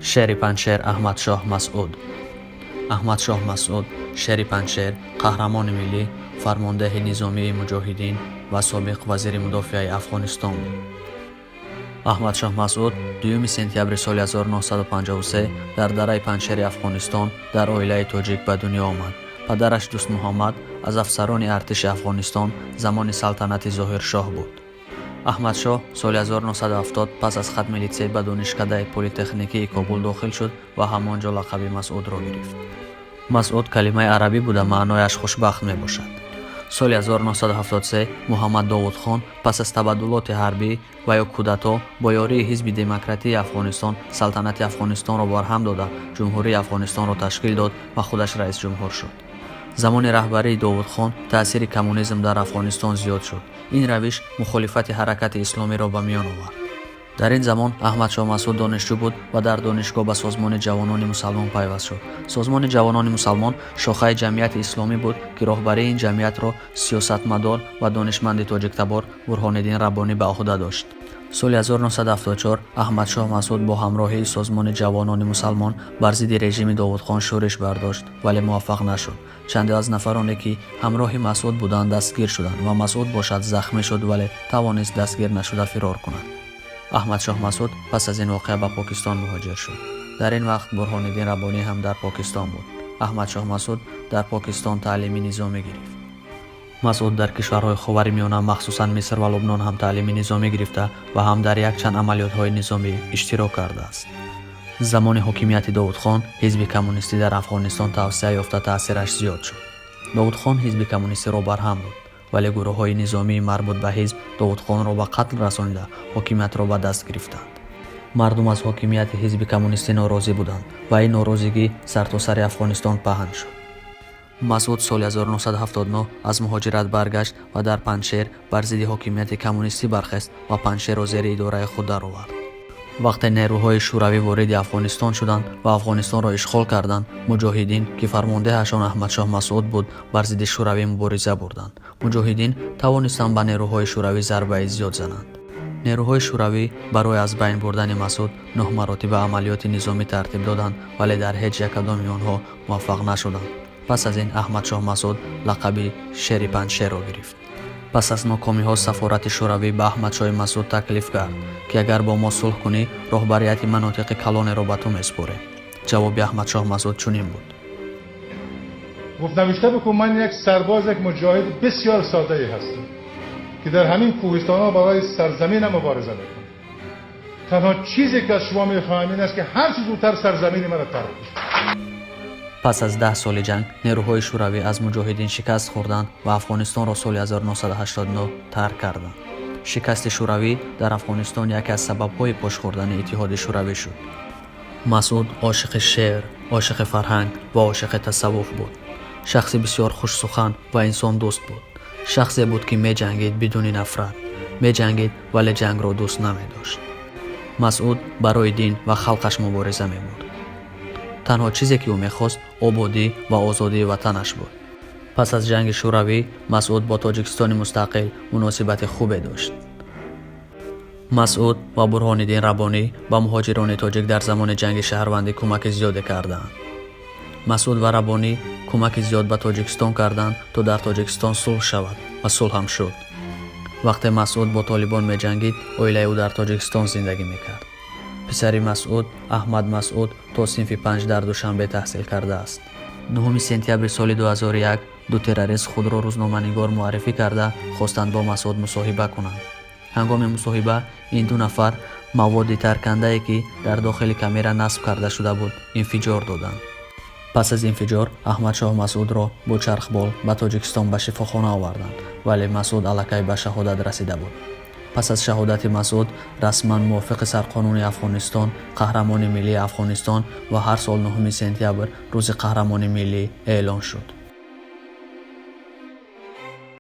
Шери Панҷшер Аҳмадшоҳ Масъуд. Аҳмадшоҳ Масъуд, шери Панҷшер, қаҳрамони миллӣ, фармондеҳи низомии муҷоҳидин ва собиқ вазири мудофиаи Афғонистон буд. Аҳмадшоҳ Масъуд 2 сентябри соли 1953 дар дараи Панҷшери Афғонистон дар оилаи тоҷик ба дунё омад. Падараш Дӯстмуҳаммад аз афсарони артиши Афғонистон замони салтанати Зоҳиршоҳ буд. Аҳмадшоҳ соли 1970 пас аз хатми литсей ба Донишкадаи политехникии Кобул дохил шуд ва ҳамон ҷо лақаби Масъудро гирифт. Масъуд калимаи арабӣ буда, маънояш хушбахт мебошад. Соли 1973 Муҳаммад Довудхон пас аз табаддулоти ҳарбӣ ва ё кудато бо ёрии Ҳизби демократии Афғонистон салтанати Афғонистонро барҳам дода, Ҷумҳурии Афғонистонро ташкил дод ва худаш раисҷумҳур шуд. Замони раҳбарии Довудхон таъсири коммунизм дар Афғонистон зиёд шуд. Ин равиш мухолифати ҳаракати исломиро ба миён овард. Дар ин замон Аҳмадшоҳ Масъуд донишҷӯ буд ва дар донишгоҳ ба Созмони ҷавонони мусалмон пайваст шуд. Созмони ҷавонони мусалмон шохаи ҷамъияти исломӣ буд, ки роҳбарии ин ҷамъиятро сиёсатмадор ва донишманди тоҷиктабор Бурҳониддин Раббонӣ ба ӯҳда дошт. Соли 1974 Аҳмадшоҳ Масъуд бо ҳамроҳии Созмони ҷавонони мусалмон бар зидди режими Довудхон шӯриш бардошт, вале муваффақ нашуд. Чанде аз нафароне, ки ҳамроҳи Масъуд буданд, дастгир шуданд ва Масъуд бошад захмӣ шуд, вале тавонист дастгир нашуда фирор кунад. Аҳмадшоҳ Масъуд пас аз ин воқеа ба Покистон муҳоҷир шуд. Дар ин вақт Бурҳониддин Раббонӣ ҳам дар Покистон буд. Аҳмадшоҳ Масъуд дар Покистон таълими низомӣ гирифт. Масъуд дар кишварҳои Ховари Миёна, махсусан Миср ва Лубнон ҳам таълими низомӣ гирифта ва ҳам дар якчанд амалиётҳои низомӣ иштирок кардааст. Замони ҳокимияти Довудхон ҳизби коммунистӣ дар Афғонистон тавсеа ёфта, таъсираш зиёд шуд. Довудхон ҳизби коммунистиро барҳам дод, вале гурӯҳҳои низомии марбут ба ҳизб Довудхонро ба қатл расонида, ҳокимиятро ба даст гирифтанд. Мардум аз ҳокимияти ҳизби коммунистӣ норозӣ буданд ва ин норозигӣ сартосари Афғонистон паҳн шуд. Масъуд соли 1979 аз муҳоҷират баргашт ва дар Панҷшер бар зидди ҳокимияти коммунистӣ бархест ва Панҷшерро зери идораи худ даровард. Вақте нерӯҳои шӯравӣ вориди Афғонистон шуданд ва Афғонистонро ишғол карданд, муҷоҳидин, ки фармондеҳашон Аҳмадшоҳ Масъуд буд, бар зидди шӯравӣ мубориза бурданд. Муҷоҳидин тавонистанд ба нерӯҳои шӯравӣ зарбаи зиёд зананд. Нерӯҳои шӯравӣ барои аз байн бурдани Масъуд нӯҳ маротиба амалиёти низомӣ тартиб доданд, вале дар ҳеҷ якадоми онҳо муваффақ нашуданд. Пас аз ин Аҳмадшоҳ Масъуд лақаби шери Панҷшерро гирифт. Пас аз нокомиҳо сафорати шӯравӣ ба Аҳмадшоҳи Масъуд таклиф кард, ки агар бо мо сулҳ кунӣ, роҳбарияти манотиқи калонеро ба ту месупорем. Ҷавоби Аҳмадшоҳ Масъуд чунин буд: گفت نوشته بکن من یک سرباز، یک مجاهد بسیار ساده ای هستم که در همین کوهستان ها برای سرزمینم مبارزه میکنم. تنها چیزی که از شما میخواهم این است که هر چه زودتر سرزمین مرا ترک کنید. Пас аз 10 соли ҷанг нерӯҳои шӯравӣ аз муҷоҳидин шикаст хӯрданд ва Афғонистонро соли 1989 тарк карданд. Шикасти шӯравӣ дар Афғонистон яке аз сабабҳои пош хӯрдани Иттиҳоди Шӯравӣ шуд. Масъуд ошиқи шеър, ошиқи фарҳанг ва ошиқи тасаввуф буд. Шахси бисёр хушсухан ва инсондӯст буд. Шахсе буд, ки меҷангид бидуни нафрат, меҷангид, вале ҷангро дӯст намедошт. Масъуд барои дин ва халқаш мубориза мебурд. Танҳо чизе, ки ӯ мехост, ободӣ ва озодии ватанаш буд. Пас аз ҷанги шӯравӣ Масъуд бо Тоҷикистони мустақил муносибати хубе дошт. Масъуд ва Бурҳониддин Раббонӣ ба муҳоҷирони тоҷик дар замони ҷанги шаҳрвандӣ кӯмаки зиёде карданд. Масъуд ва Раббонӣ кӯмаки зиёд ба Тоҷикистон карданд, то дар Тоҷикистон сулҳ шавад, ва сулҳ ҳам шуд. Вақте Масъуд бо толибон меҷангид, оилаи ӯ дар Тоҷикистон зиндагӣ мекард. Писари Масъуд, Аҳмад Масъуд, то синфи панҷ дар Душанбе таҳсил кардааст. 9 сентябри соли 2001 ду террорист худро рӯзноманигор муаррифӣ карда, хостанд бо Масъуд мусоҳиба кунанд. Ҳангоми мусоҳиба ин ду нафар маводи таркандае, ки дар дохили камера насб карда шуда буд, инфиҷор доданд. Пас аз инфиҷор Аҳмадшоҳ Масъудро бо чархбол ба Тоҷикистон ба шифохона оварданд, вале Масъуд аллакай ба шаҳодат расида буд. Пас аз шаҳодати Масъуд расман мувофиқи сарқонуни Афғонистон қаҳрамони миллии Афғонистон ва ҳар сол 9 сентябр рӯзи қаҳрамони миллӣ эълон шуд.